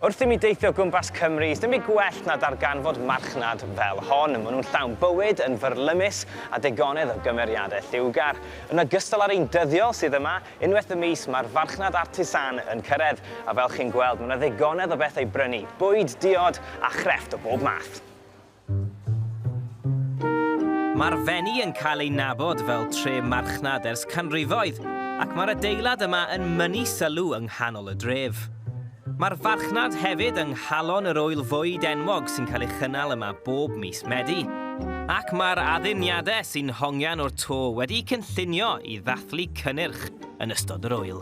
Wrth i mi deithio gwmpas Cymru, sdim byd gwell na darganfod marchnad fel hon. Maen nhw'n llawn bywyd, yn fyrlymus, a digonedd o gymeriadau lliwgar. Yn ogystal â'r un dyddiol sydd yma, unwaith y mis mae'r farchnad artisan yn cyrraedd, a fel chi'n gweld, mae yna ddigonedd o bethau i brynu, bwyd, diod, a chrefft o bob math. Mae'r Fenni yn cael ei nabod fel tre marchnad ers canrifoedd, ac mae'r adeilad yma yn mynnu sylw yng nghanol y dref. Mae'r farchnad hefyd yng nghalon yr ŵyl fwyd enwog sy'n cael ei chynnal yma bob mis Medi. Ac mae'r addurniadau sy'n hongian o'r to wedi'u cynllunio i ddathlu cynnyrch yn ystod yr ŵyl.